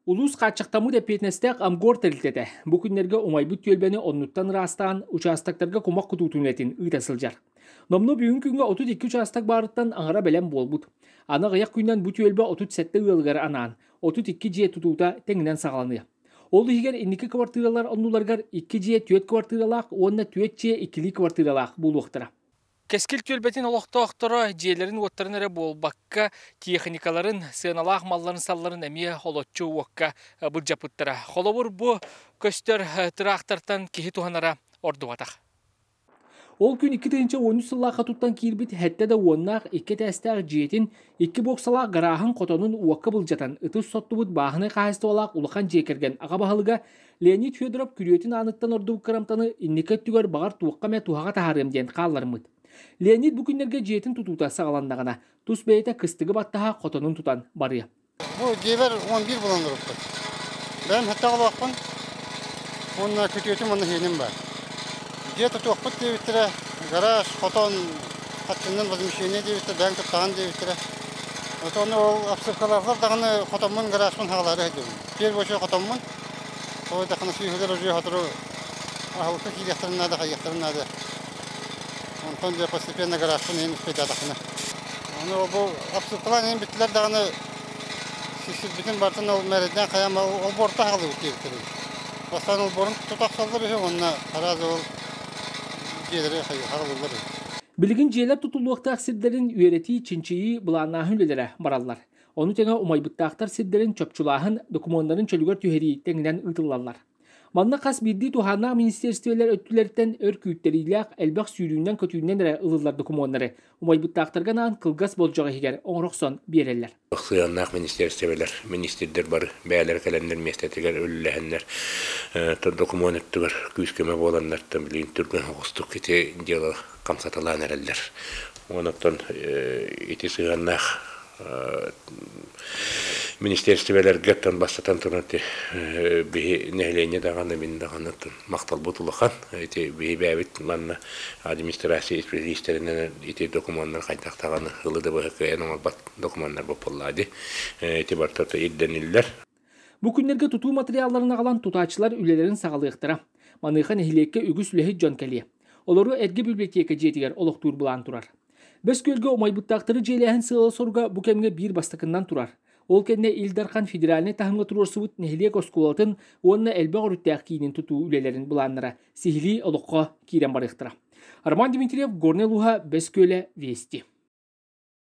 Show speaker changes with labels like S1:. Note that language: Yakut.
S1: Улуус хааччахтаммыт эппиэтинэстээх Амгор тэрилтэтэ бу күннэргэ умайбыт түөлбэни оннуттан ыраастаан учаастактарга кумах кутуутун үлэтин ыыта сылдьар. Номнуо бүгүн күҥҥэ 32 учаастак баарыттан аҥара бэлэм буолбут. Аны аҕыйах күнүнэн бу түөлбэ 37 ыалыгар анаан 32 дьиэ тутуута тэҥинэн саҕаланыа. Ол иһигэр инники квартиралар оннуларыгар икки дьиэ түөрт квартиралаах уонна түөрт дьиэ иккилии квартиралаах буолуохтара. Кэскил түөлбэтин олохтоохторо дьиэлэрин-уоттарын эрэ буолбакка, техникаларын, сыаналаах малларын-салларын эмиэ олоччу уокка былдьаппыттара. Холобур, бу көстөр тыраахтартан киһи туһанара ордубатах. Ол күн 2013 сыллаахха туттан киирбит сэттэ да уоннаах икки этээстээх дьиэтин, икки боксалаах гарааһын хотонун уокка былдьатан ытыс соттубут бааһынай хаһаайыстыбалаах улахан дьиэ кэргэн аҕа баһылыга Леонид Федоров күрүөтүн ааныттан ордубут кырамтаны инники өттүгэр баҕар туохха эмэ туһаҕа таһаарыам диэн хаалларыммыт. Леонид бу күннэргэ дьиэтин тутуута саҕаланнаҕына, тус бэйэтэ кыстыгы баттаһа хотонун тутан барыа.
S2: Бу дьиэбэр 11 буолан олорбуппут. Бэйэм сэттэ оҕолоохпун уонна күтүөтүм уонна сиэним баар. Дьиэ тутуохпут диэбиттэрэ, гараж, хотон, хаччыннан возмещение диэбиттэрэ, бэйэҥ туттаҕын диэбиттэрэ. Отон ол обсыпкалаахтар даҕаны хотоммун, гаражпын хаалаары сылдьабын. Первый очередь хотоммун, Тоҕойдоххуна сүүһүгэр уже сотору аһылыкка киириэхтэрин наада, хайыахтарын наада. Онтон дьэ постепенно гаражпын иһин успейдаатахпына. Аны бу обсыпкалаан иһин бүттүлэр даҕаны сирбитин барытын ол мэрэйдээн хайаан олбуорта аһыллыбыт диэбиттэр. Бастаан олбуорун тута охсоллор үһү уонна араас ол дьиэлэри хаҕылыллар үһү.
S1: Билигин дьиэлэр тутуллуохтаах сирдэрин үөрэтии, чинчийии, былааннааһын үлэлэрэ бараллар. Ону тэҥэ умайбыттаахтар сирдэрин чопчулааһын, докумуоннарын чөлүгэр түһэрии тэҥинэн ыытыллаллар. Манна хас биирдии туһааннаах министиэристибэлэр өттүлэриттэн өр күүттэриилээх, элбэх сүүрүүнэн-көтүүнэн эрэ ылыллар докумуоннары умайбыттаахтарга анаан кылгас болдьох иһигэр оҥоро охсон биэрэллэр.
S3: Сыһыаннаах министиэристибэлэр, министрдэр бары бэйэлэрэ кэлэннэр миэстэтигэр үлэлэһэннэр докумуон өттүгэр күүс-көмө буоланнар билигин түргэн соҕустук ити дьыала хамсаталаан эрэллэр. Онон ити сыһыаннаах министиэристибэлэргэ оттон бастатан туран биһи нэһилиэнньэ даҕаны мин даҕаны махталбыт улахан ити биһи бэйэбит манна администрация исписэлиистэринэн ити докумуоннар хайдах даҕаны ылы да быһа кыайан оҥорбот докумуоннар буоллаа дии ити барыта ирдэниллэр.
S1: Бу күннэргэ тутуу матырыйаалларын аҕалан тутааччылар үлэлэрин саҕалыахтара. Маныаха нэһилиэккэ үгүс үлэһит дьон кэлиэ. Олору эргэ библиотека дьиэтигэр олохтуур былаан турар. Бэс Күөлгэ умайбыттаахтары дьиэлээһин сыала-соруга бу кэмҥэ биир бастакыннан турар. Ол кэннэ Ил Дархан федеральнай таһымҥа туруорсубут нэһилиэк оскуолатын уонна элбэх өрүттээх киинин тутуу үлэлэрин былааннара сиһилии олоххо киирэн барыахтара. Роман Дмитриев, Горнай улууһа, Бэс Күөлэ, Вести.